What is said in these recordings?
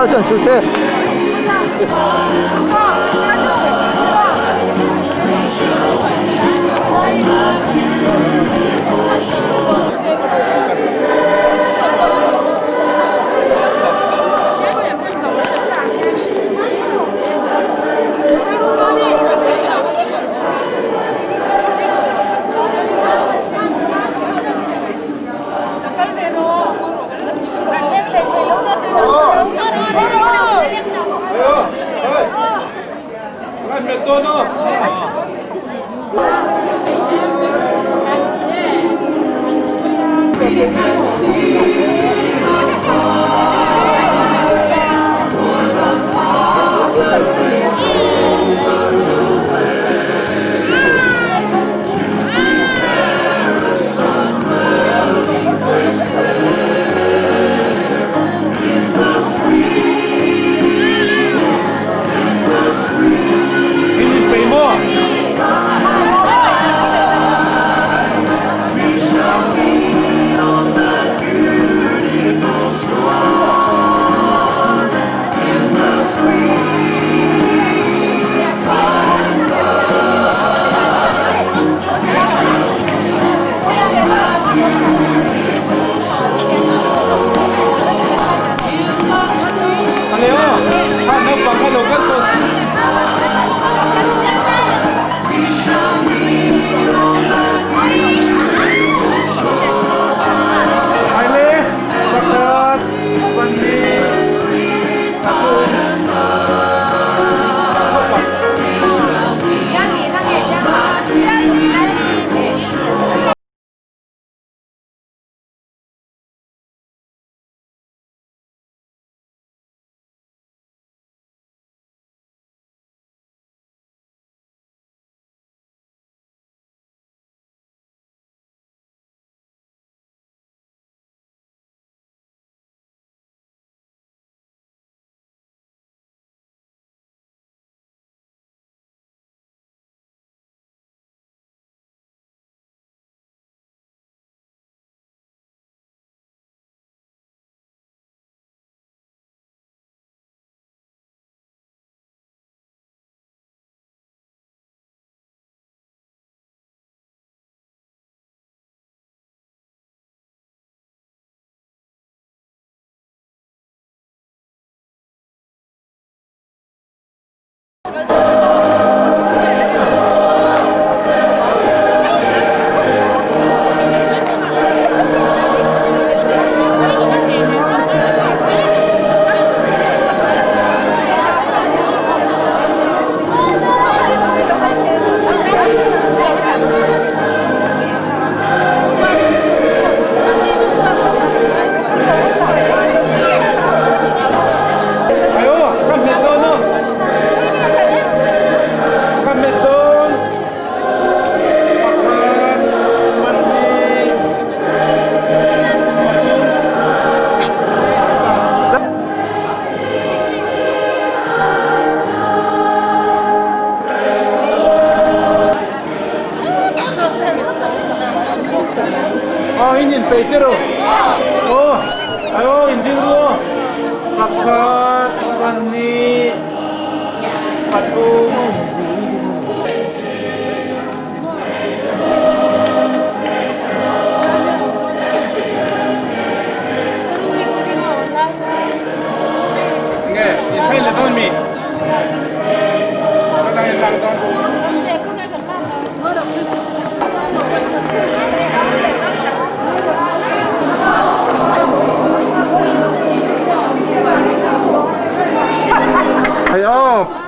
chuan chu che.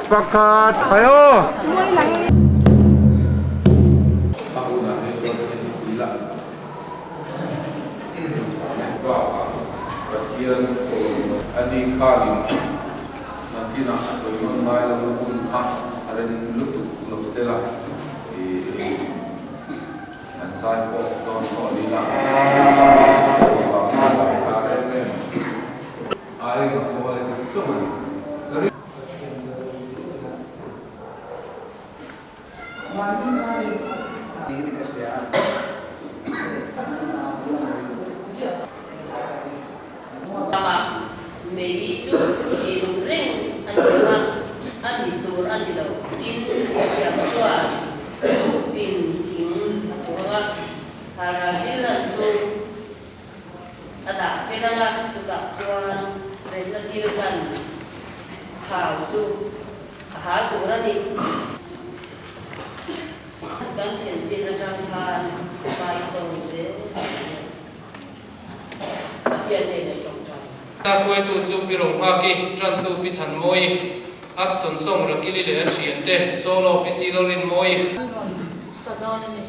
Pakhat hai aw. A hunah hi chuan en ila bakah Pathian sawi a ni khanin nakinah a sawi nawn ngai lo na hun kha a rem lutuk lo sela ih an zai pawh dawn pawh ni la a eng a thaw leh dik chauh a ni. Lama mei chu i chuan remna thil hlan thau chu a hal tur a ni. Kan thlen chin atang khan hmai sawn zel a ni. Pathian hnenah i tawngtai. A hruaitu chu Pi Rohmaki, Tantu Pi Thanmawii, Hudson Song Rakili leh a thiante, Solo Pi Silorinmawii. An rawn sa dawn a ni.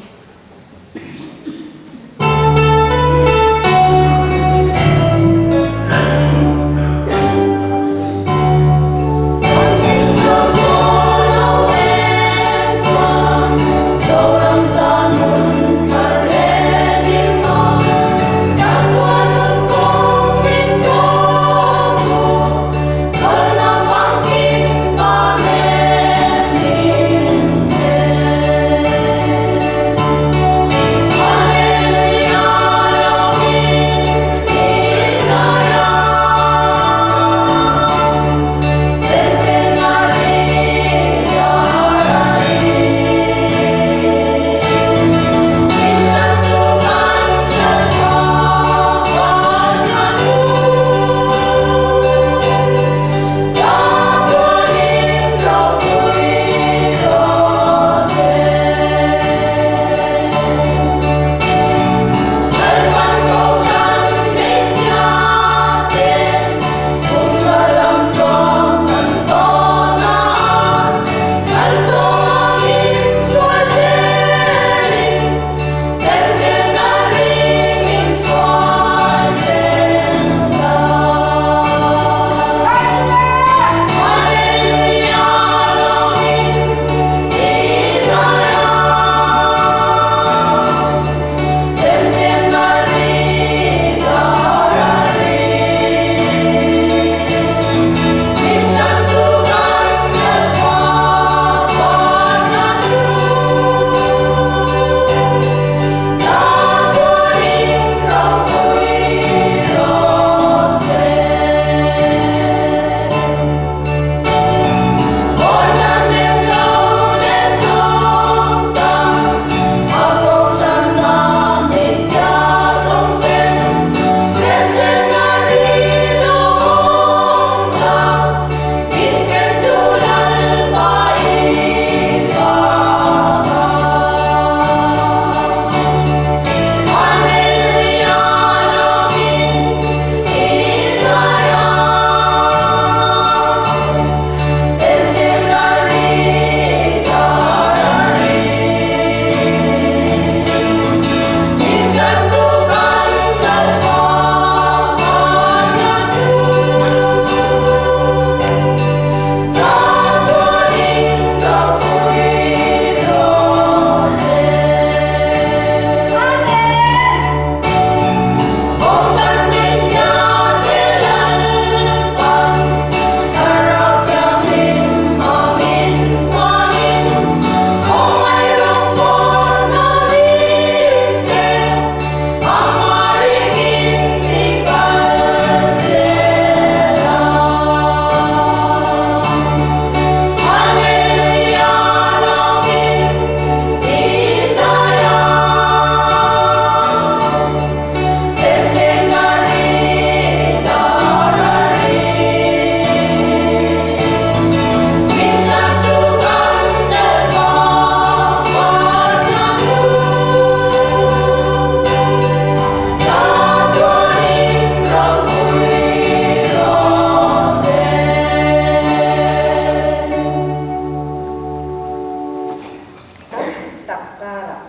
Tam tak karah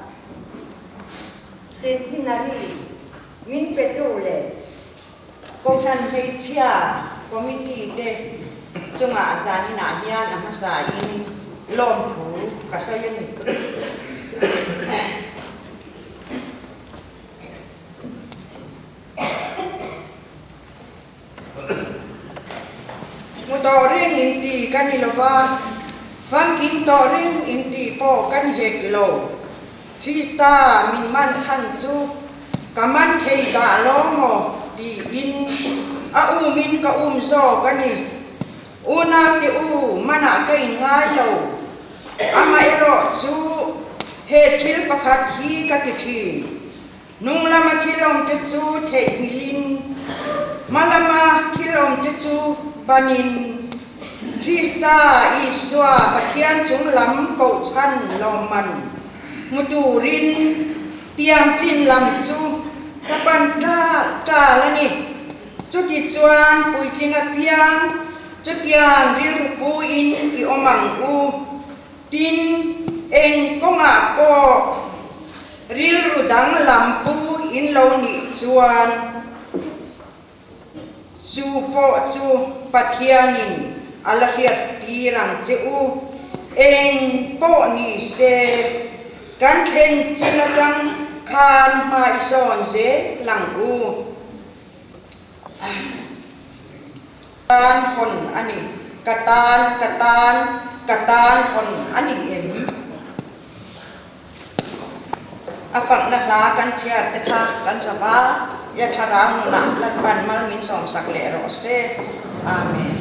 Centenary min petu leh Kohhran Hmeichhia Committee te chungah zaninah hian a hmasain lawmthu ka sawi a ni. Hmu tawh ring inti ka ni lo va, famkim tawh ring inti pawh ka ni hek lo. Krista min man chhan chu ka man thei dah lo maw tiin a umin ka um zawk a ni. Unau-te u, manah ka inngai lo. Amaherawh chu he thil pakhat hi ka ti thin. Hnung lama thil awmte chu theihnghilhin Hmalama thil awmte chu banin Krista Isua Pathian chung lam kohchhan lawmman hmu turin tiam chin lam chu ka pan ṭal ṭal a ni. Chutichuan puitling apiang chutiang rilru puin i awm ang u. Tin, eng kawngah pawh rilru danglam pu in lo nih chuan chu pawh chu Pathianin a la hriat tir ang che u. Eng pawh ni se, kan thlen chin atang khan hma i sawn zel ang u. Tan hawn a ni. Ka tan, ka tan, ka tan hawn a ni em? A fakna hla kan chhiar te kha kan za va, ia thlarau nunah Lalpan mal min sawmsak leh rawh se. Amen.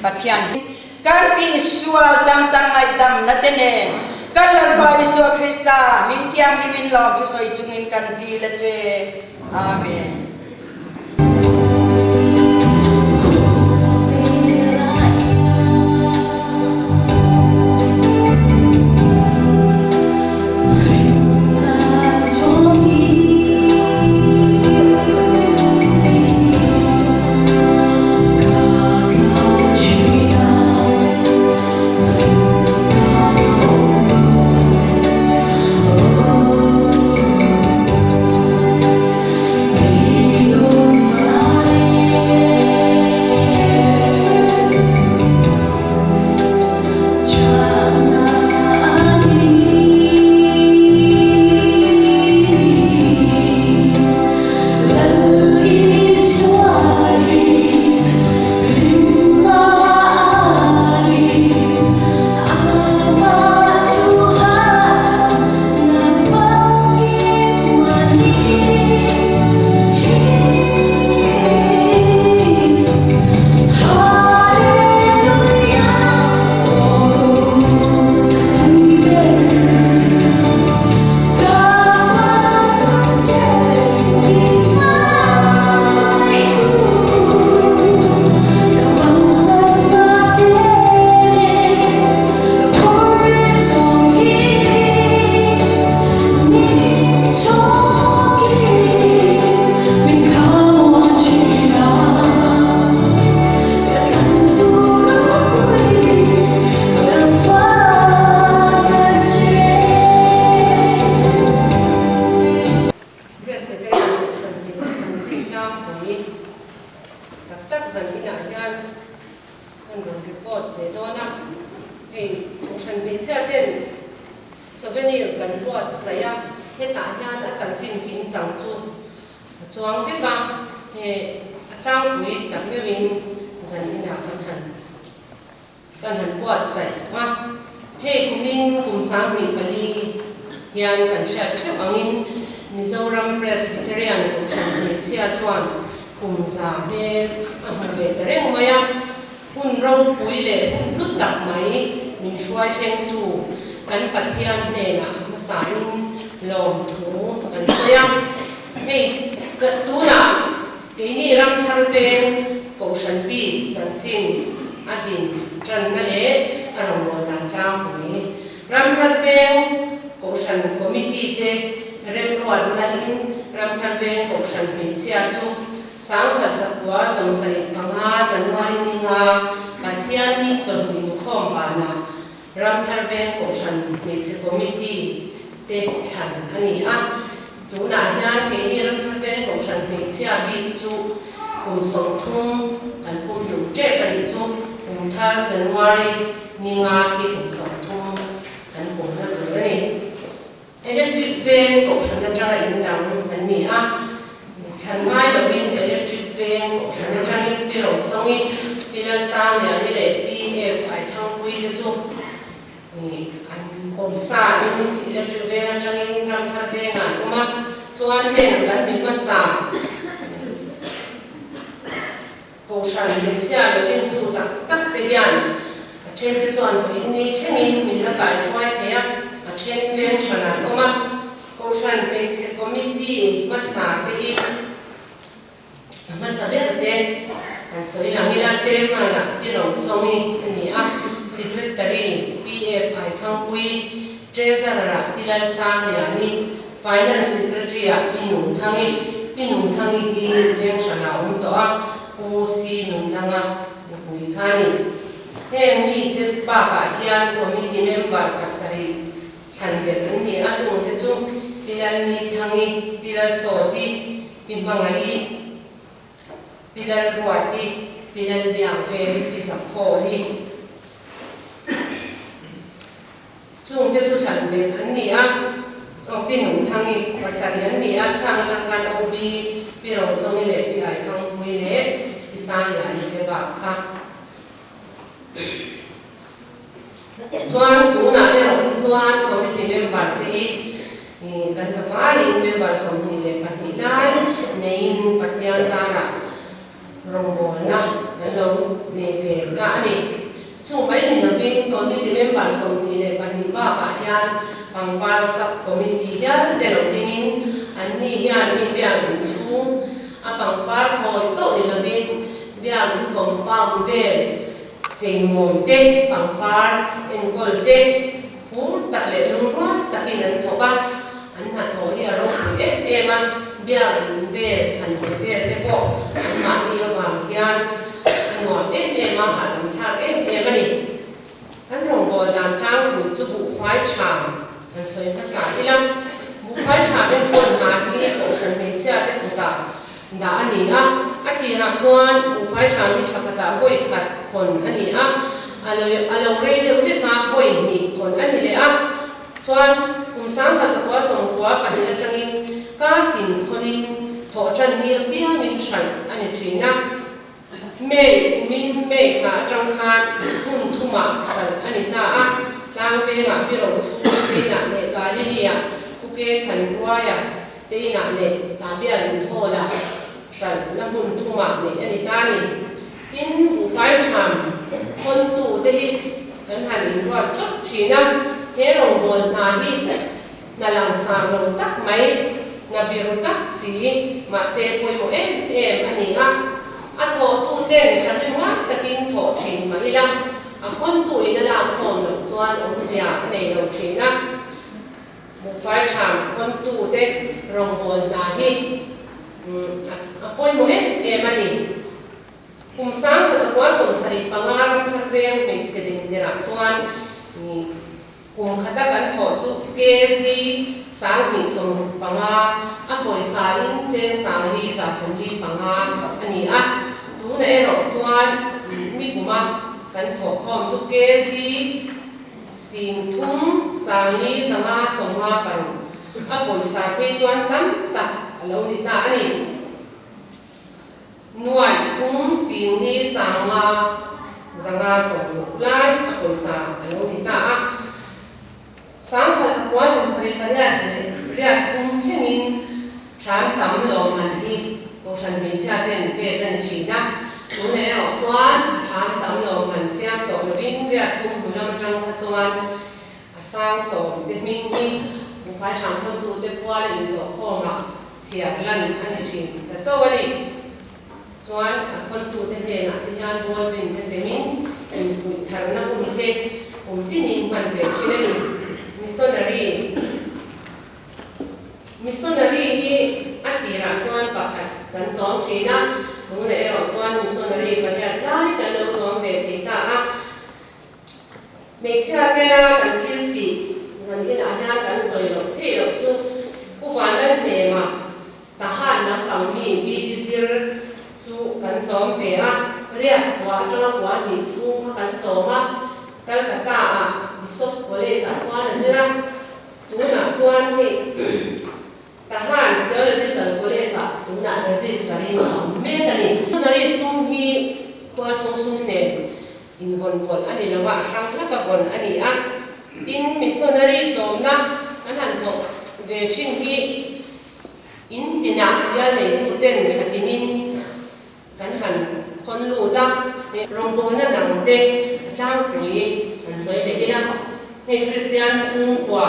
Pathian hi kan tihsual dang dang ngaihdamna te nen kan Lalpa Isua Krista min thianghlimin lawm thusawi chungin kan dil a che. Amen. Presbyterian Kohhran hmeichhe chanchin tlangpui tak tak zan inah hian an rawn record ve dawn a, hei Kohhran hmeichhia ten souvenir kan buatsaih a, hetah hian a chanchin kim chang chu a chuang vek a, he a tlangpui tak meuhin zan inah kan han Kan han buatsaih a, hei kumin kum 24 hian kan hriat theuh angin Mizoram Presbyterian Kohhran hmeichhia chuan kum za hmel a hmu ve ta reng mai a, hun ropui leh hun hlu tak mai min hruai thlengtu kan Pathian hnenah hmasain lawmthu kan sawi a, hei tunah Keini ram thar veng Kohhran bik chanchin a din tanna leh a rawngawl dan tlangpui. Ram thar veng Kohhran Committee te remruatna in ram thar veng Kohhran hmeichhia chu 1975 January ninga Pathianni chawlh inkhawm banah Ram thar veng Kohhran hmeichhe Committee te thlan a ni a. Tunah hian keini ram thar veng Kohhran hmeichhia bik chu kum 30 kan pum hlum tep a nih chu. Kum thar January ni nga khi kum 30 kan pumna tur a ni. Electric veng Kohhran atanga in dang an ni a. Thlan ngai lovin Electric veng Kohhran atangin Pi Rochawngin, Pi Lalsangliani leh Pi F Aithangpui te chu an awm sa in Electric veng atangin Ramthar vengah an awm a. Chuan heng kan mi hmasa Kohhran hmeichhia lo intu tak tak te hian a then te chuan vawiin ni thlengin min la kaihruai thei a, a then veng hran an awm a. Kohhran hmeichhe committee hmasa te hi A hmasa ber te han sawi lang ila Chairman ah Pi Rochawmi a ni a, Secretary Pi F Aithangpuii, Treasurer ah Pi Lalsangliani, Finance Secretary ah Pi Nungthangi, Pi Nungthangi hi veng hranah a awm tawh a, Pu C Nundanga nupui kha a ni. Heng mite bakah hian Committee member pasarih thlan belh an ni a, chungte chu Pi Lalnithangi, Pi Lalsawti, Pi Hmangaih, Pi Lalruati, Pi Lalbiangveli, Pi Zakhawli. Chungte chu thlan belh an ni a, aw Pi Nungthangi pasarih an ni a, khang atang khan OB, Pi Rochawmi leh Pi Aithangpui leh Pi Sangliani te bak kha. Chuan tunah erawh hi chuan committee member te hi kan zavaiin member 22 lai neiin Pathian zarah rawngbawlna kan lo nei ve ta a ni. Chung mai ni lovin committee member 22 bakah hian pangpar sub committee hial te lo dingin anni hian mi biak inchhung a pangpar hawi chauh ni lovin biak in compound vel cheimawi te, pangpar enkawl te phur tak leh lungrual takin an thawk a, an hnathawh hi a ropui em em a, biak in vel han hawi vel te pawh anmahni avang hian a nuam em em a, hahdam thlak em em a ni. Kan rawngbâwl dan tlangpui chu buhfai tha an sawi hmasa ila, buhfai tha enkawl hna hi Kohhran hmeichhia te kutah dah a ni a, a tirah chuan buhfai tha hi thla khatah vawi khat hawn a ni a, a lo a lo rei deuh hlek a, vawi hnih hawn a ni leh a, chuan kum 1992 atangin kar tin khawnin thawh tan ni apiangin hralh a ni thin a. May kumin May thla atang khan hmun thumah hralh a ni ta a, Tlangvengah Pi Rochhung te inah leh Galilee-ah Pu Ke Thanruaia te inah leh Tabia Lunhawlah hralhna hmun thumah neih a ni ta a ni. Tin, buhfai tham hawntu te hi kan han inruat chawp thin a, he rawngbâwl hna hi hna langsar lo tak mai, hna biru tak si, mahse pawimawh em em a ni a. A thawhtu ten thahnemngai takin thawh thin mah ila, a hawntu in a lak khawm loh chuan awmzia a nei lo thin a. Buhfai tham hawntu te rawngbâwl hna hi a pawimawh em em a ni. Kum 1975 ramthar veng hmeichhe dinhmunah chuan kum khata kan thawh chu kg 1065, a pawisa in cheng 4175 a ni a. Tunah erawh chuan nikuma kan thawh khawm chu kg 3556, a pawisa phei chuan tam tak a lo ni ta a ni. Nuai thum sing hi 500 60 lai a pawisa a lo ni ta a. 1978 thlengin thlan tam lawmman hi Kohhran hmeichhia ten pek a ni thin a. Tunah erawh chuan a thlan tam lawmman siam tawh lovin riat thum hnu lam atang kha chuan a sang sawm te hming hi buhfai thamkhawntute pual intawhkhawmah Chhiar lan a ni thin ta chauh a ni. Chuan a khawntute hnenah te hian ball pen te semin infuih tharna hun te kum tinin hman ve thin a ni. Missionary Missionary hi a tirah chuan pakhat kan chawm thin a, tunah erawh chuan missionary pariat lai kan lo chawm ve thei ta a. Hmeichhia tena kan thil tih zan inah hian kan sawi loh theih loh chu Pu Vanlalhnema Tahan lampang mi BD zir chu kan chawm ve a, riak kua atanga kua hnih chhung kha kan chawm a, Calcutta-ah Bishop College-ah khuan a zir a, tunah chuan hei Tahan Theological College-ah tunah register-in a awm mek a ni. Missionary sum hi khua chhung sum nen Invawn pawlh a ni lo a, a hrang hlaka vawn a ni a. Tin, missionary chawmna an han thawk ve thin hi in tinah bial neituten thla tinin kan han khawn lut a. Rawngbawlna dang te a tlangpui han sawi leh ila, hei Kristian chhungkua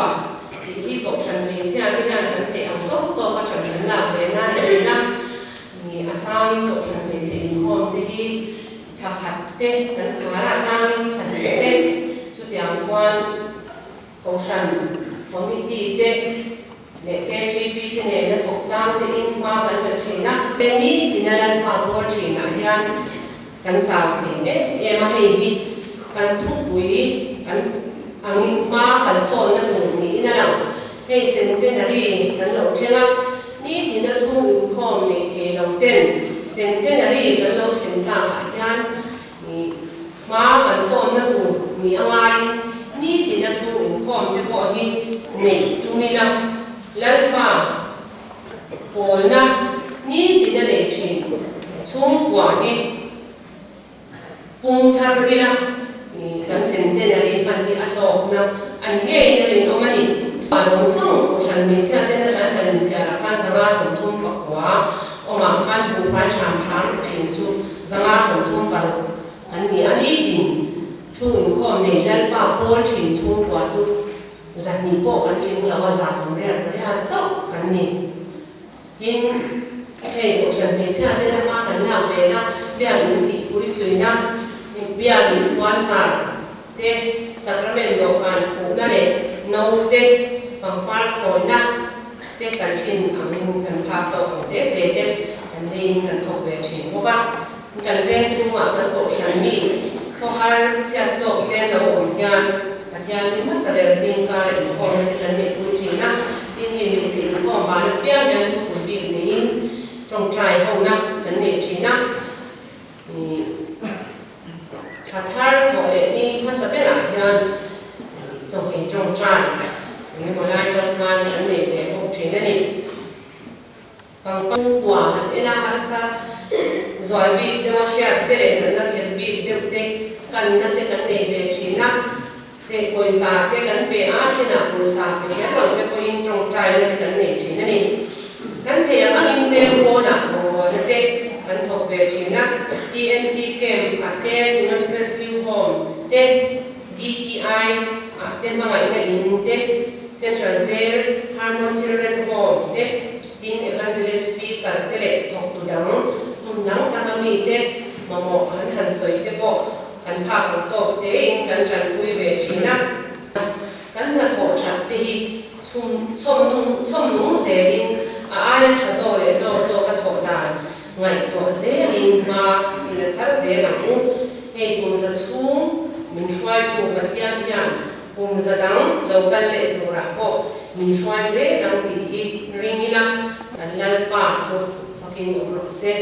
tih hi kohhran hmeichhia te hian kan theih ang tawk tawk a than kan lak ve nan a ni a. changin Kohhran hmeichhe inkhawm te hi thla khat te kan khar a, changin thla hnih te chutiang chuan Kohhran Committee te leh KGP te nena thawk tlang te in hma kan la thin a. Ni tina Lalpa pawl thinah hian kan chau thei em em a, hei hi kan thupui kan angin hma kan sawnna tur niin a lang. Hei centenary kan lo thleng a, ni tina chhung inkhawm nei thei lo ten centenary kan lo thlen tlakah hian Hma kan sawnna tur ni a ngaiin nitina chhung inkhawm te pawh hi neih tum ila, Lalpa pawlna nitina nei thin chhungkua hi pung thar ila kan centenary hman hi a hlawkna a ni ngeiin a rinawm a ni. A zawng zawng Kohhran hmeichhia tena kan han inchiarah khan 539 awmah khan buhfai ṭham ṭham thin chu 536 an ni a, nitin chhung inkhawm nei Lalpa pawl thin chhungkua chu 200 pawh kan tling lo a, 188 chauh kan ni. Tin, hei Kohhran hmeichhia te lama kan lak ve na, biak in tihpui suina, biak in puanzar te, sacrament dawhkan khuhna leh no te, pangpar khawina te kan thin angin kan phak tawk ang te te te kan leiin kan thawk ve thin bawk a. Kan veng chhungah kan kohhran mi khawhar chhiat tawk te lo awm hian Pathian mi hmasa ber zingkara inkhawmna te kan neihpui thin a. Tin, hei hmeichhe inkhawm van apiang hian thupui bik neiin tawngtai hona kan nei thin a. Thla thar thawh leh ni hmasa berah hian chawhmeh tawngtai engemaw lai tang khan kan nei ve bawk thin a ni. Pangpang kua han en a harsa zual bik deuh a hriat te leh natna kher bik deuh te kanna te kan nei ve thin a, che pawisa te kan pe a, thenah pawisa pe kher lo te pawhin tawngtaina te kan nei thin a ni. Kan theih ang angin veng pawnah rawngbawlna te kan thawk ve thin a, TNT camp ah te, Synod Rescue Home te, DTI ah te hmangaihna in te, Central Jail, Harmon Children Home te, tin Evangelist Speaker te leh thawktu dang hmun dang danga mite mamawh an han sawi te pawh kan phak ang tawk tein kan tanpui ve thin a. Kan hnathawh that te hi chhum chhawm nung chhawm nung zelin a aia tha zawk leh hlawk zawk a thawh dan ngaihtuah zelin hma i la thar zel ang u. Hei kum za chhung min hruaitu Pathian hian kum za dang lo kal leh turah pawh min hruai zel ang tih hi ring ila kan Lalpa chu fakin awm rawh se.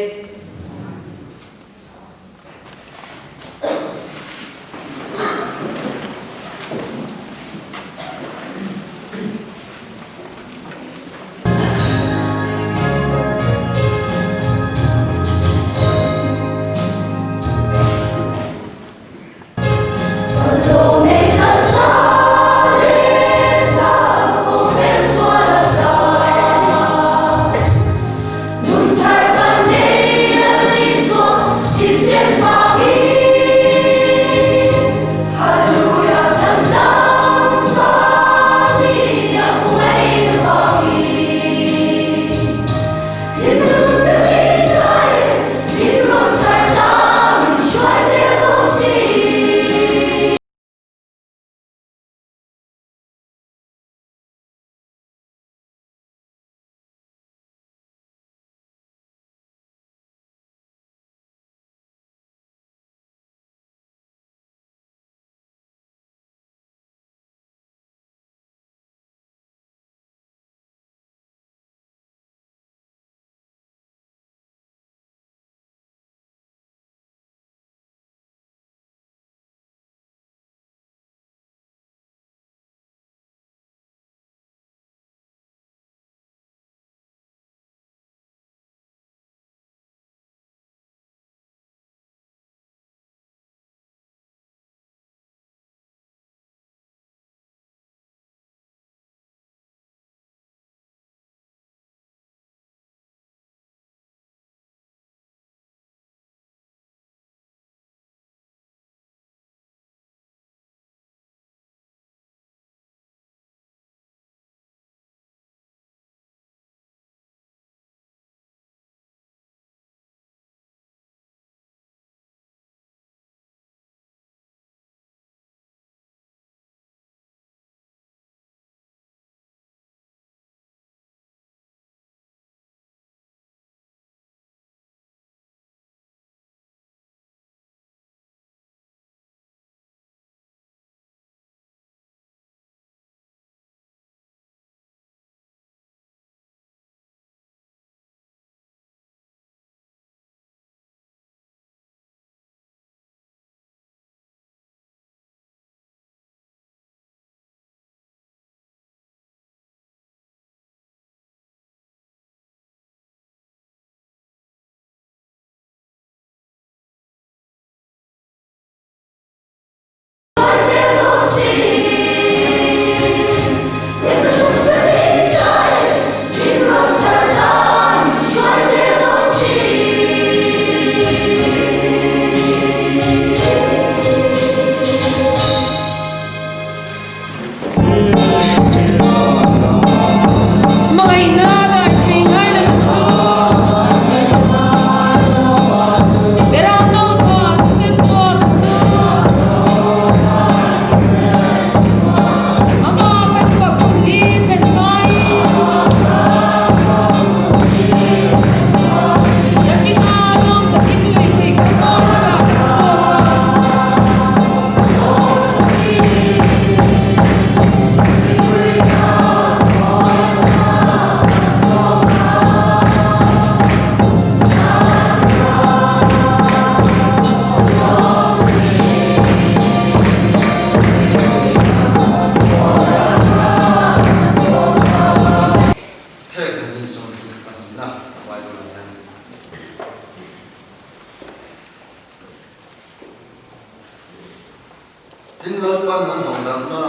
Tin, Lalpan a hnawhdarhna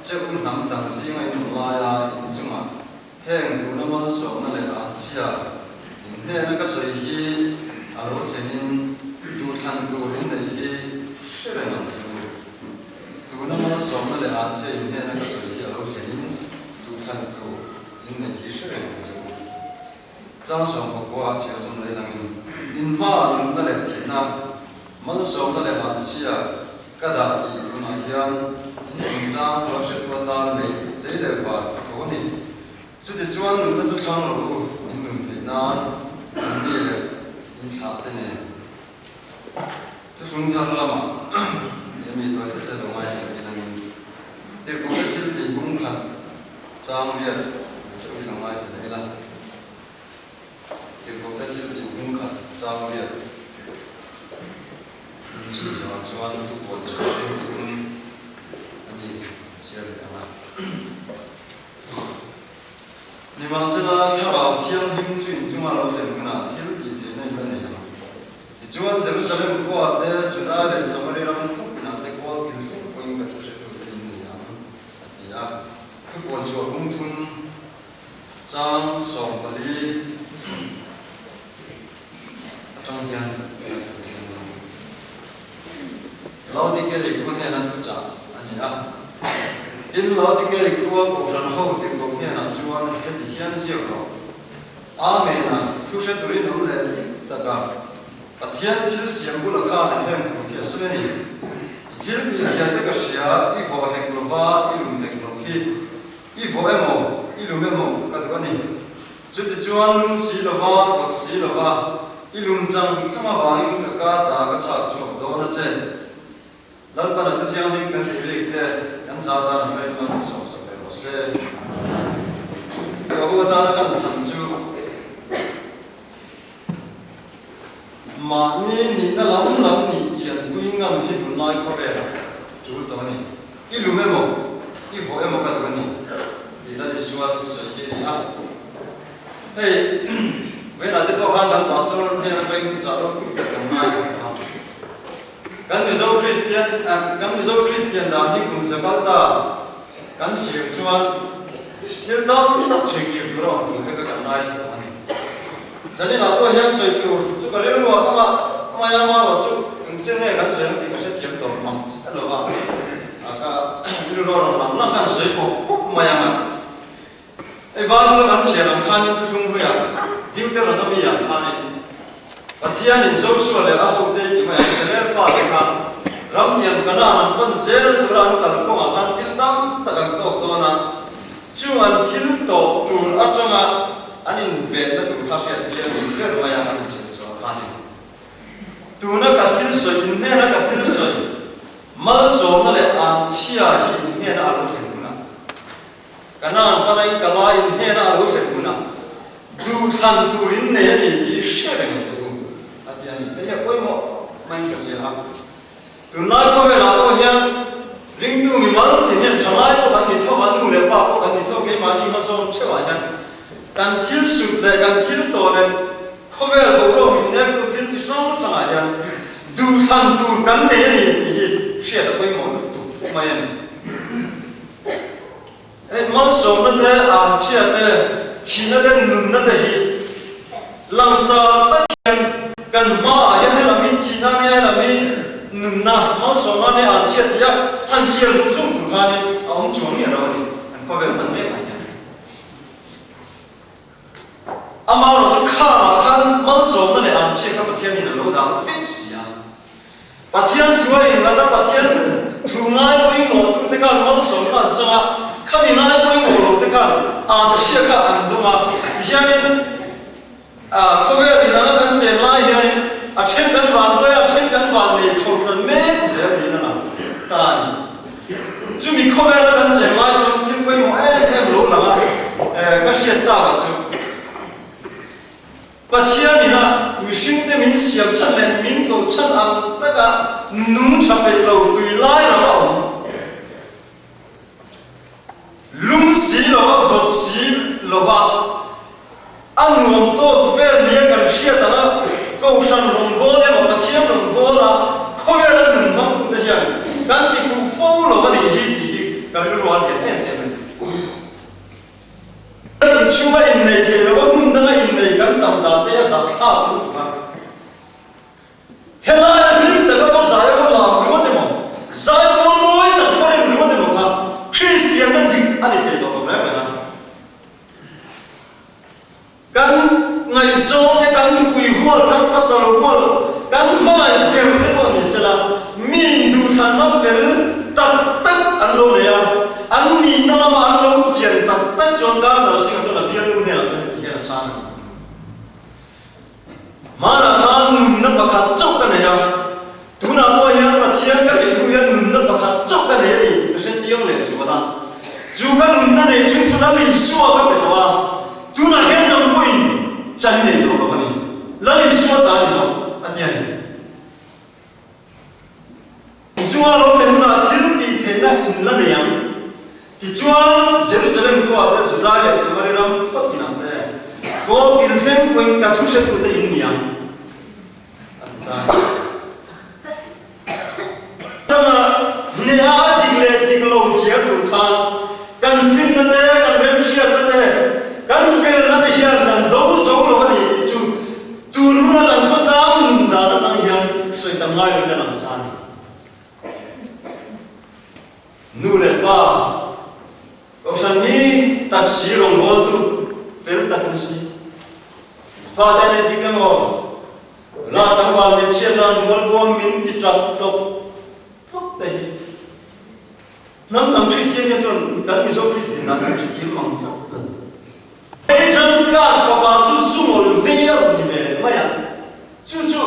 che u hnam dang zinga in awm laia in chungah heng tuna malsawmna leh anchhia in hnena ka sawi hi a lo thlenin duhthlan tur in neih hi hre reng ang che u. Tuna malsawmna leh anchhia in hnena ka sawi hi a lo thlenin duhthlan tur in neih hi hre reng ang che u. Chang 19 a chhiar zawm leh langin in hmaah nunna leh thihna, malsawmna leh anchhia ka dah tih tunah hian in chungchang thla hretu atan lei lei leh var ka tho a ni. Chutichuan nunna chu thlang rawh u, in nun theih nan in ni leh in thlah te nen. Thuthlung thar lamah he mi tuaite te lo ngaithla hi langin tirhkohna thil tih bung khat chang riat chu i lo ngaithla leh ila. Tirhkohna thil tih bung khat chang riat chu zawh chuan thupuan chhuah bung thum a ni chhiar leh ang a. Nimahsela, Thlarau Thianghlim chu inchunga lo thlen hunah thil tih theihna in la nei ang. Tichuan, Jerusalem khuaah te, Juda leh Samari ram khawpinah te kual kil thleng pawhin ka thu hretute in ni ang, a ti a. Thupuan chhuah bung thum chang 14 atang hian kan thu thlen ang. Laodikei khua hnena thuchah a ni a. Tin, Laodikei khua Kohhran ho tirhkoh hnenah chuan heti hian ziak rawh, Amen a, thu hre turin awm leh dik taka Pathian thil siam bula khan a heng tur hi a sawi a ni. I thil tih zia te ka hria, i vawh hek lova i lum hek lo hi. I vawh emaw, i lum emaw ka duh a ni. Chutichuan lum si lova, vawt si lova, i lum chang chang avangin ka ka ta ka chhak chhuak dawn a che. Lalpana chu thianghlim kan tih rik te kan za tan a tharin man sawm sak leh rawh se. Ka u atana kan thlan chu mahni nihna lam lam nih chian pui ngam hi tunlai khawvelah tul tawh a ni. I lum emaw, i vawh emaw ka duh a ni tih Lal Isua thusawi hi a ni a. Hei, vawiinah te pawh khan kan pastor hnen atangin thuchah ropui tak kan ngai zawk tawh a. Kan Mizo Kristian, kan Mizo Kristian dan hi kum za kal ta kan thlir chuan thil tam tak chhuikir tur a awm tur te kha kan ngai zawk tawh a ni. Zaninah pawh hian sawi tur chu ka rilru ah kawngah Maya Maro chu eng chiang nge kan sawi ang tih ka hrethiam tawh mang chiah lo va, ka rilru a rawn lang lang khan sawi pawp pawp mai ang a. Hei Bible a kan chhiar ang khanin thuthlung hluiah Deuteronomy ah khanin Pathianin Joshua leh a hote ti mai ang Israel fate kha ram tiang Kanaan an pan zel tura an kal kawngah khan thil tam tak an tawk dawn a, Chung an thil tawh tur atanga an invenna tur kha hriat tir a ni ber mai a, an inchhel chhuah kha a ni. Tuna ka thil sawi, inhnena ka thil sawi, malsawmna leh anchhia hi inhnena a lo thlen hunah, Kanaan pana in kala inhnena a lo thlen hunah, duhthlan tur in nei a ni tih hre reng ang che u, a ti a ni. Hei hi a pawimawh maiin ka hria a. Tunlai khawvelah pawh hian ringtu mimal tin hian thalai pawh kan ni tho a, nu leh pa pawh kan ni tho, keimahni hmazawn theuhah hian kan thil sut leh kan thil tawh leh khawvel boruak min nektu thil chi hrang hrangah hian duhthlan tur kan nei a ni tih hi hriat a pawimawh lutuk mai a ni. Hei malsawmna te, anchhia te, thihna te, nunna te hi langsar tak hian kan hmaah hian helam hi thihna nia helam hi nunna, malsawmna nia anchhia tia han thlir zung zung tur khanin a awm chuang miah lo a ni, kan khawvel hman mek ah hian. Amaherawh chu khangah khan malsawmna leh anchhia kha Pathianin a lo dah vek si a. Pathian thu a innghat a, Pathian thu ngai pawimawhtute khan malsawmna an chang a, khami ngai pawimawh lote khan anchhia kha an dawng a. Tihianin khawvel inanga kan chen lai hianin a then kan van duai a, a then kan van nei chho tan mek zel niin a lang ta a ni. Chumi khawvela kan chen lai chuan thil pawimawh em em lo lang a, ka hriat takah chu Pathian ina mihringte min siam chhan leh min tlo chhan ang taka nung tha peih lo tui lai ram a awm. Lum si lova vawt si lova a nuam tawk vel nia kan hriat anga Kohhran rawngbâwl emaw Pathian rawngbâwla khawvela nun hmangtute hian kan ti fuh fo lo. Chunga lo thlen hunah thil tih theihna in la nei ang. Tichuan, Jerusalem khuaah te, Judai leh Samari ram khaw tinah te, kawl kil thleng pawhin ka thu hretute in ni ang, a ti ta a ni. Tanga hneha a dik leh dik lo thiam tur khan kan finna te, kan remhriatna te, kan felna te hian kan do zo lo a ni tih chu tun huna kan khawtlang nun dan atang hian sawi tam ngai loin a lang sa a ni. Nu leh pa, Kohhran mi tak si rawngbawltu fel tak ni si, fate leh dik emaw, La tlangval ni chhiatna mualkuam min ti tap tlawk tlawk te hi hnam dang Kristian te chuan kan Mizo Kristian dan kan hrethiam mang tlat lo. Hei Tangka fapa chu zungawl vei a rawn ni ve leh mai a, chu chu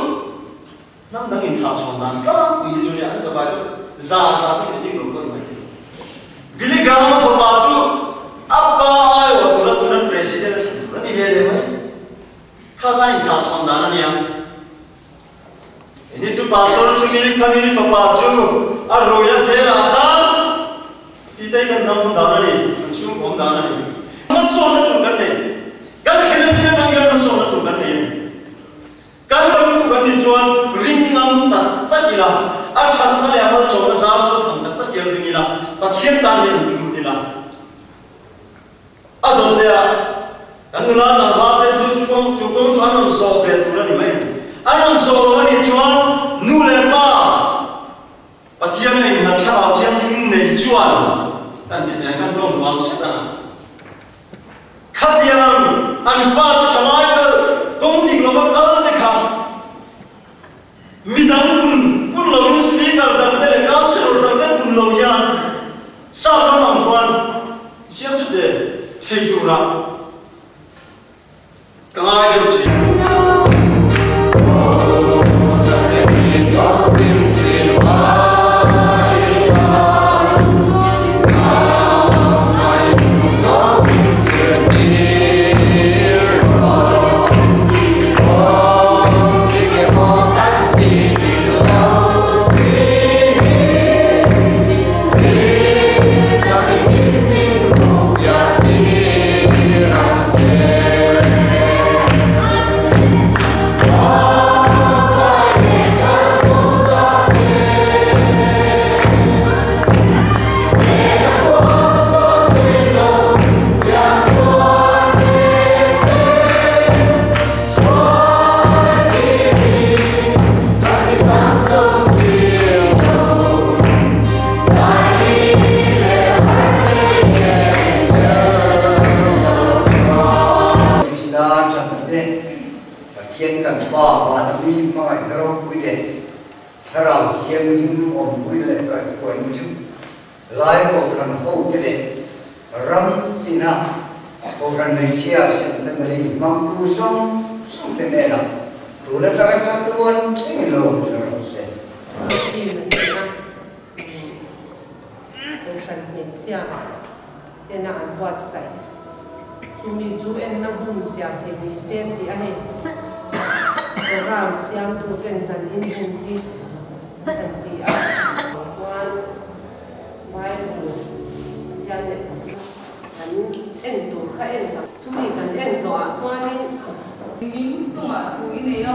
hnam dang inthlah chhawn dan tlangpui hi chu nia an zavai chu za za chu ni bik lo pawh ni mai thei. Billy Graham-a fapa chu a pa aiawh tura tuna President a thlen tur a ni ve leh mai. Kha kha inthlah chhawn dan a nia. Ini chu pastor chu mi kha mi fapa chu a rui a zel ah tan ti te kan dam dan a ni, kan chhungkawm dan a ni. Hmasawnna tur kan nei. Kan thlen a chin atang hian hmasawnna tur kan nei a ni. Kan ram tu kan nih chuan ring ngam tak tak ila, a thatna leh a malsawmna zar chu tham tak tak hian ring ila, Pathian tan hian inti lut ila. A dawt leh a, kan nula tlangval te chu chu kawng chu kawng chu an rawn zawh ve tur a ni mai. An rawn zawh lo a nih chuan nu leh pa Pathian a innghat thlarau thianghlim nei chuan kan ti teh kan tawng duang hret ang a. Khatiang an fate thalai kal kawng dik lova kal te kha midang pun pun lovin speaker dang te leh councillor dang te pun lo hian sap ram ang khuan Siam chu te thei turah ka ngai deuh thin. Krista thatna te, Pathian kan Pa vana mi hmangaihna ropui leh Thlarau Thianghlim awmpui leh kaihhruaina chu Lai Kohhran hote leh ram tina Kohhran hmeichhia Centenary hmangtu zawng zawngte hnenah tun atanga chatuan thlengin lo awm ṭha rawh se. Team an ni a, Kohhran hmeichhia tena an buatsaih. Chumi chu enna hun siam thei ni se tih a hei program siamtu ten zan in hun hi an ti a. Chuan Bible hian leh kan en tur kha en tak. Chumi kan en zawhah chuanin. Engkim chungah thu i nei a,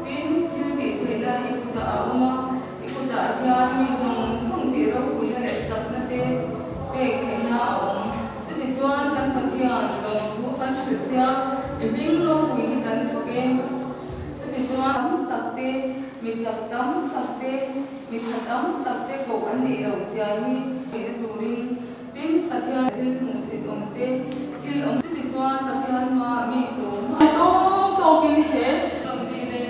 tin, thil tih theihna i kutah a awm a, i kutah hian mi zawng zawng tih ropuina leh chakna te pek theihna a awm. Chutichuan kan Pathian lawmthu kan hrilh chia, i hming ropui hi kan fak e. Chutichuan tam tak te, mi chak tam tak te, mi tha tam tak te koh an nih loh zia hi theihna turin Tin, Pathian thil hmuhsit awm te, thil awm chutichuan Pathian hma mi tur hma tawk tawkin he rawn ti le.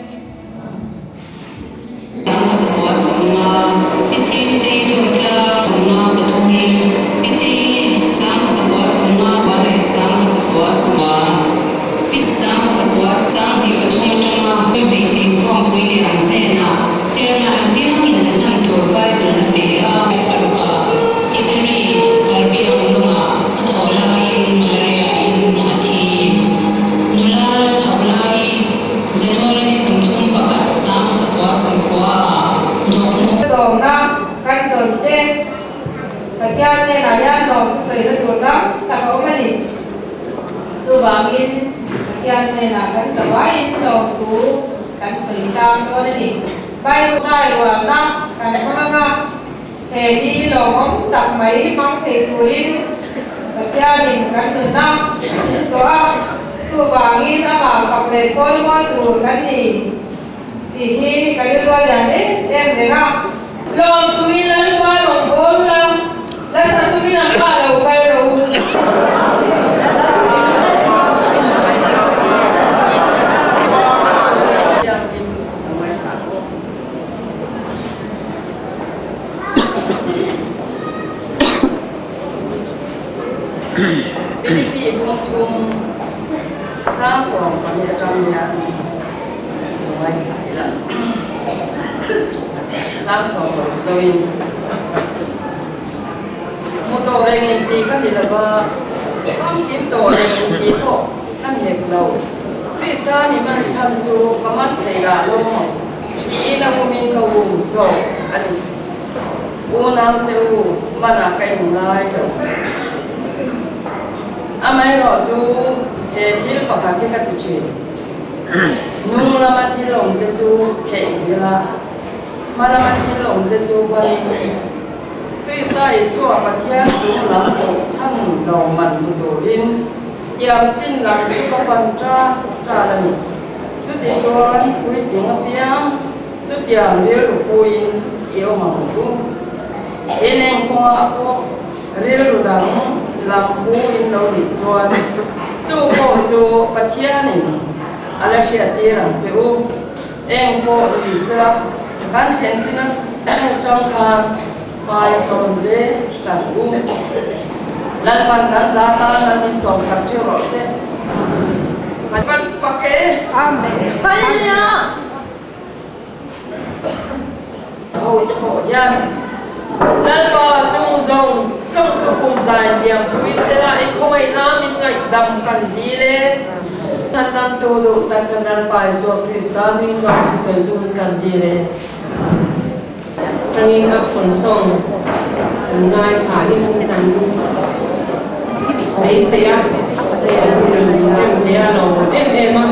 Tiberi Karbi Anglong-ah a thawh laiin malaria-in a thi. Nula tho lai January ni 31 19 ah dawhmuk. Sawmna kan tawn te Pathian hnenah hian lawmthu sawina tur tam tak a awm a ni. Chuvangin Pathian hnenah kan zavaiin lawmthu kan sawi tlang dawn a ni. Bible rai rualna kan hmang anga he ni lawmawm tak mai hmang thei turin Pathianin kan nunna min zawh a, chuvangin amah fak leh chawimawi tur kan ni tih hi ka rilru a lian em em reng a. Lawmtuin Lalpa rawn bawl la, nasa chungin an mah lo kal rawh u. Philippi bungthum chang 12 atang hian lo ngaithla ila. Chang 16 zoin Hmu tawh reng in ti ka ni lova, famkim tawh reng in ti pawh ka ni hek lo. Krista mi man chhan chu ka man thei lah lo maw tiin a humin ka hum zawk a ni. Unau te u, manah ka in ngai lo. Amaherawh chu he thil pakhat hi ka ti thin. Hnung lama thil awm te chu theih ila, hma lama thil awm te chu banin Krista Isua Pathian chung lam pawh chhan lo man hmu turin tiam chin lam chu ka pan ta tal a ni. Chuti chuan puitling apiang chutiang rilru puiin i awm ang u. Eneng kawngah pawh rilru dang lam pu in lo nih chuan chu pawh chu Pathianin a la hriattir ang che u. Eng pawh ni sela kan thlen chin atang khan hmai sawm zel kan u. Lalpan kan za tan an min sawm sak ṭeuh rawh se. Kan fak e. Amen. Hallelujah. Ho te pawh hian Lalpa chung zawng zawng chu kum zai thiam pui sela i khawngaihna min ngaihdam kan dil e. Chhandamtu duh tak kan Lalpa Isua Krista min lawm thusawi chungin kan dil e. Tangin action song an ngaithla in an beisei a, hei an rem thei a lo em em a,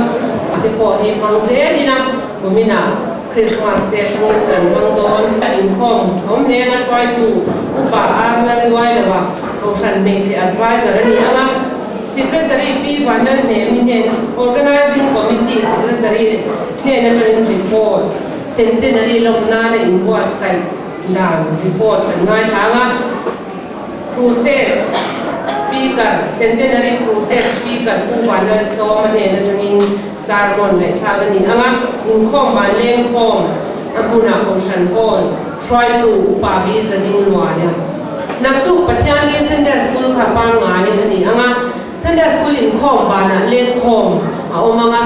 te pawh hi hmang zel ila kuminah Christmas te hrangin kan hmang dawn. Inkhawm awm hleng a hruaitu Upa Ar Lalduailoa Kohhran Hmeichhe Adviser a ni ang a, Secretary Pi Vanlalhnemi hnen Organizing Committee Secretary hnen atangin report. Centenary lawm nana inbuatsaih dan report kan ngaithlang a, Crusade Speaker, Centenary Crusade Speaker Pu Vanlalsawma hnen atangin sermon ngaihthlak a ni ang a, inkhawm van lengkhawm a hmunah Kohhran Hall hruaitu Upa Bi Zading Luaia Naktuk Pathianni Sunday School kha pangngai a ni ang a, Sunday School inkhawm banah lengkhawm a awm ang a.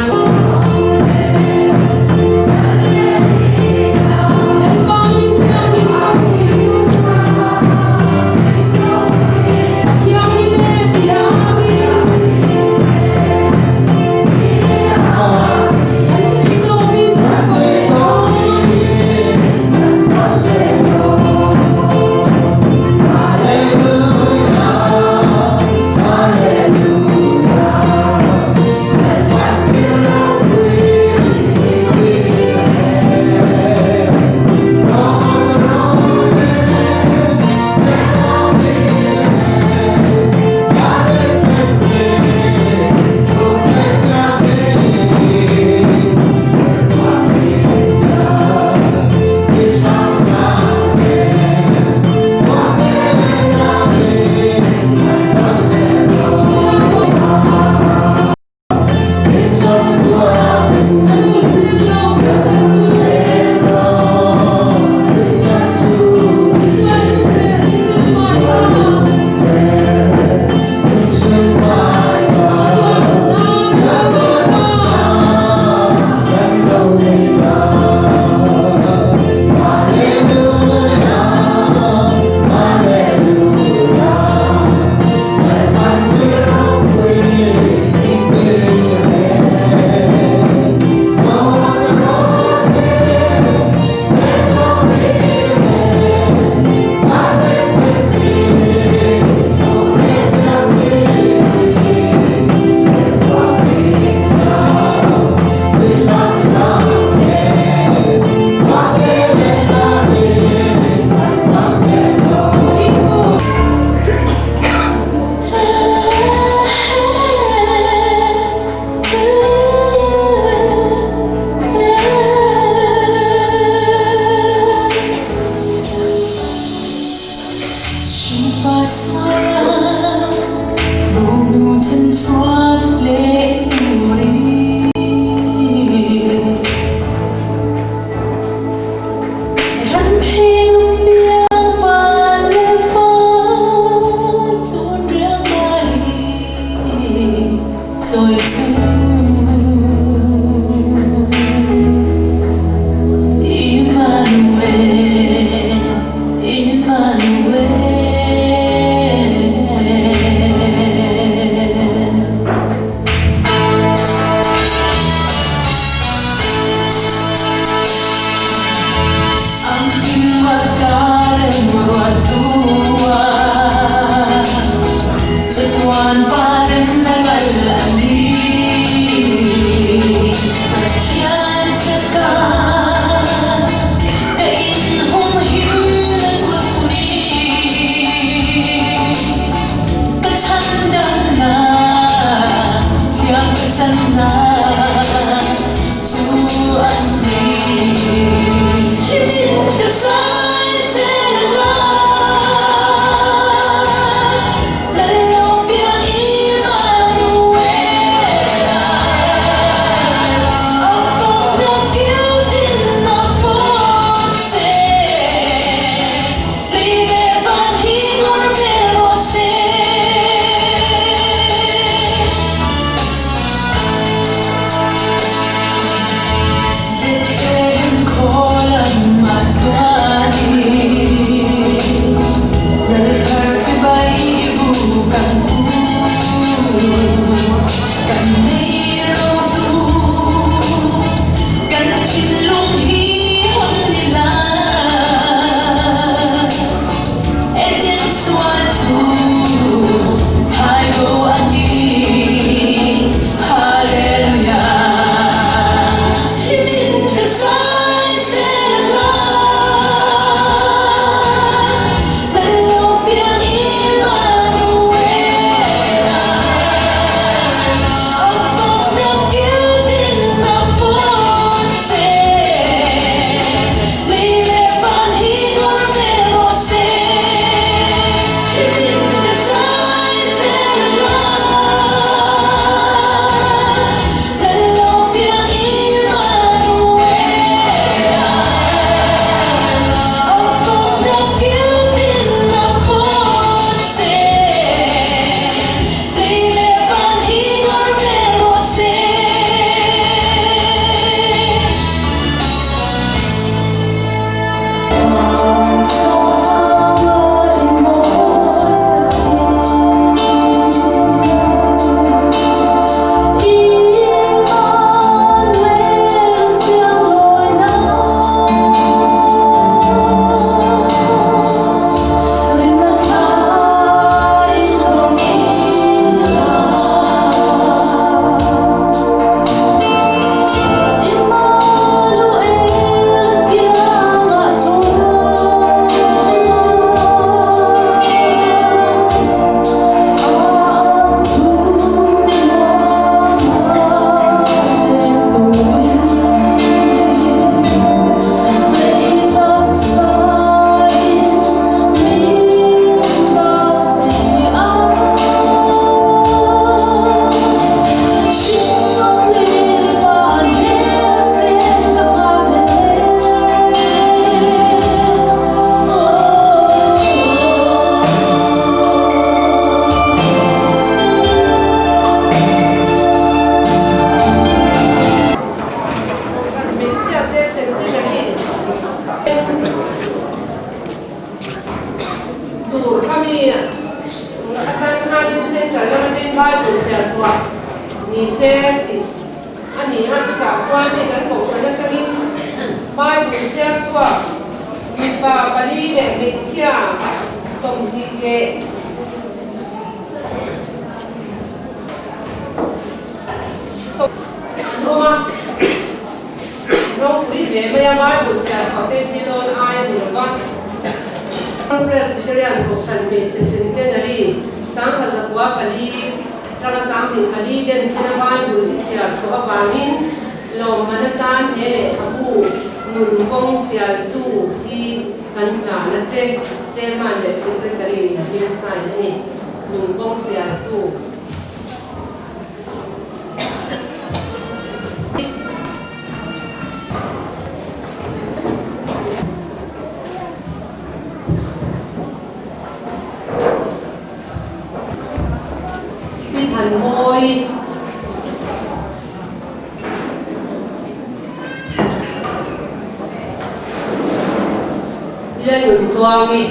Lalnuntluangi.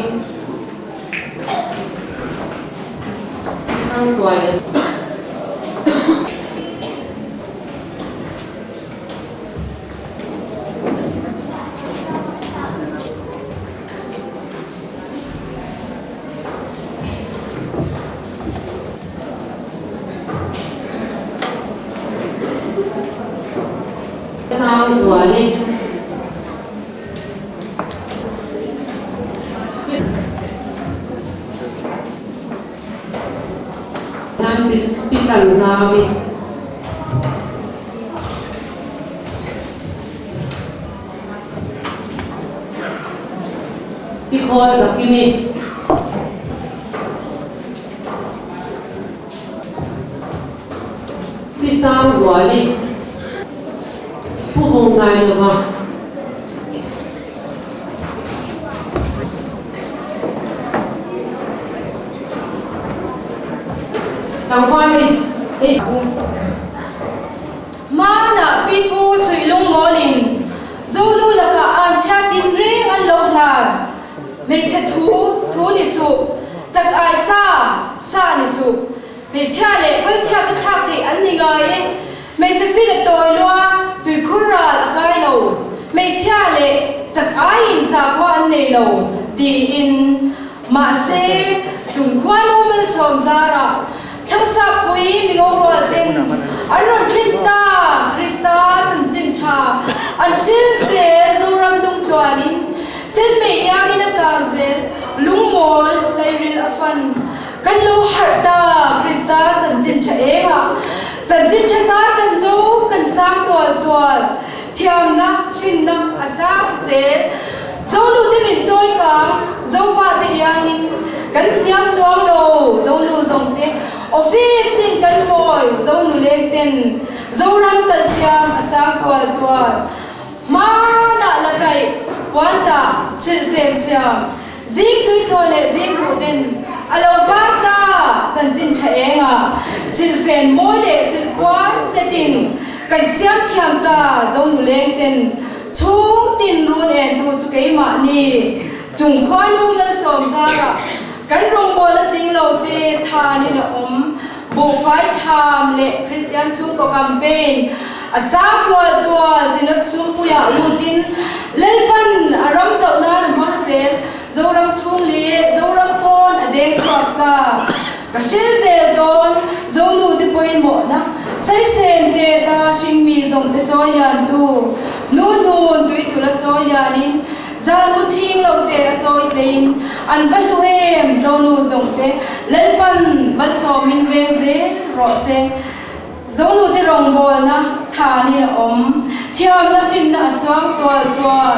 Pi Thangchuai. Sangzuali. Pi Tlanzawi. Pi Khawl Zakimi. Pi Sangzuali. Pu Vungdailova. Tlangval H. H. Hmanah pipu suih lungmawlin Zonu lakah an chhiat tin reng an lo hlan. Hmeichhe thu thu ni suh, chak ai sa sa ni suh. Hmeichhia leh hmelchhia chu thlak theih an ni ngai e. Hmeichhe fil a tawi lua, tuikhur ral a kai lo. Hmeichhia leh chak aiin sakhua an nei lo, tiin. Mahse, chung khuanu malsawm zarah Thlangsapui mingo rual ten an rawn thlen ta, Krista chanchin tha an hril zel, Zoram dungtluanin senmei iangin a kang zel, lungmawl lairil a fan. Kan lo harh ta, Krista chanchin tha engah chanchin tha zar kan zo, kan sang tual tual, thiamna, finna a sang zel. Zonu te min chawi kang, Zopa te iangin kan hniam chuang lo, Zonu zawng te office tin kan mawi, Zonu leng ten Zoram kal siam a sang tual tual. Hmanah la kaih, puantah, silhfen siam, zing tuichaw leh zing buh ten a lo bak ta, chanchin tha engah silhfen mawi leh silhpuan zetin kan siam thiam ta, Zonu leng ten Chhung tin run entu chu keimahni chung khuanu malsawm zarah kan rawngbawlna tling lo te chhanin a awm. Buhfai tham leh Kristian chhungkaw campaign a sang tual tual Synod chhungpuiah lutin Lalpan a ram zoh nan a hmang zel. Zoram chhung leh Zoram pawn a deng chhuak ta. Ka hril zel dawn, Zonu te pawimawhna, Saisen te ta hringmi zawng te chawi lian tu, Nu hnun tui tula chawi lianin, Zan mu chhing lo te a chawi tleiin, An va hlu em, Zonu zawng te, Lalpan malsawmin veng zel rawh se. Zonu te rawngbawlna chhanin a awm, thiamna finna a suang tual tual.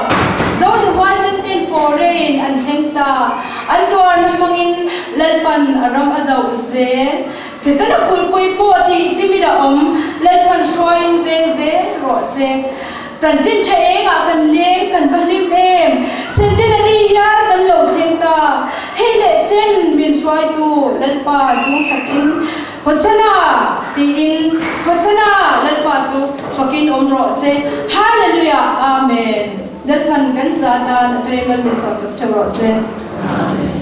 Zonu huaisen ten foreign an thleng ta, an tuarna hmangin Lalpan a ram a zoh zel. Setana kulhpui pawh tih chimit a awm, Lalpan hruaiin veng zel rawh se. Chanchin tha engah kan leng, kan va hlim em! Centenary hian kan lo thleng ta, hei leh chen min hruaitu Lalpa chu fakin Hosanna! tiin Hosanna! Lalpa chu fakin awm rawh se. Hallelujah! Amen! Lalpan kan za tan a thar mal min sawm chak theuh rawh se. Amen.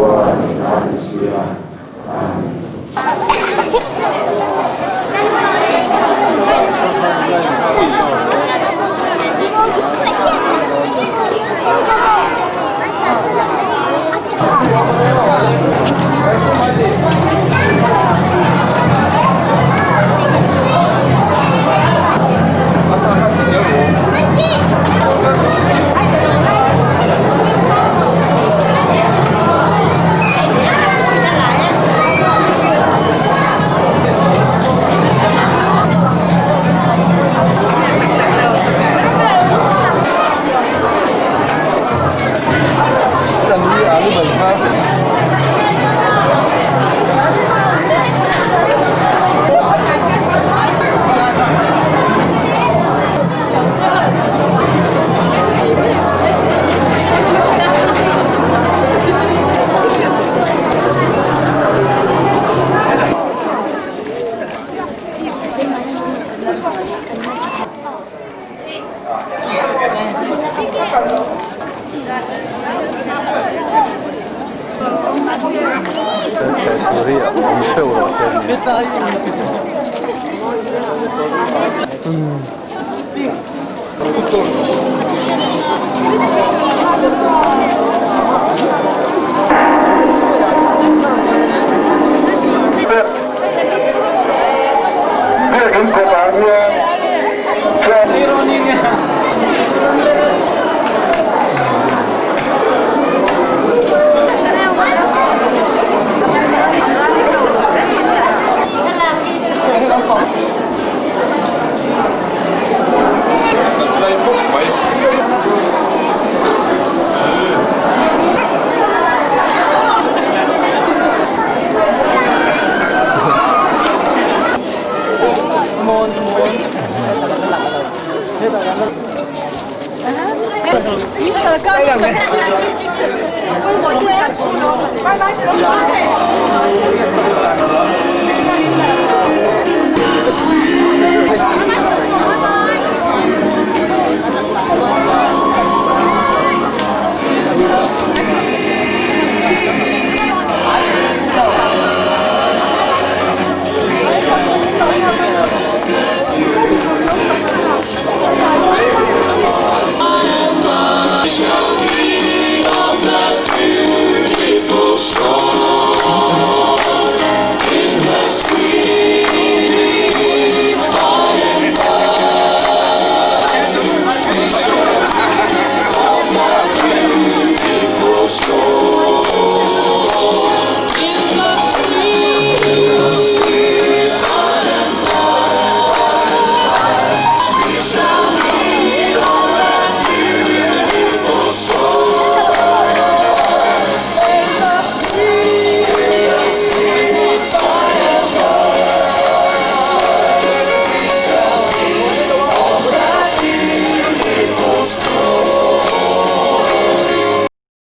Isua ni ta ni sia. Amen. 拜拜。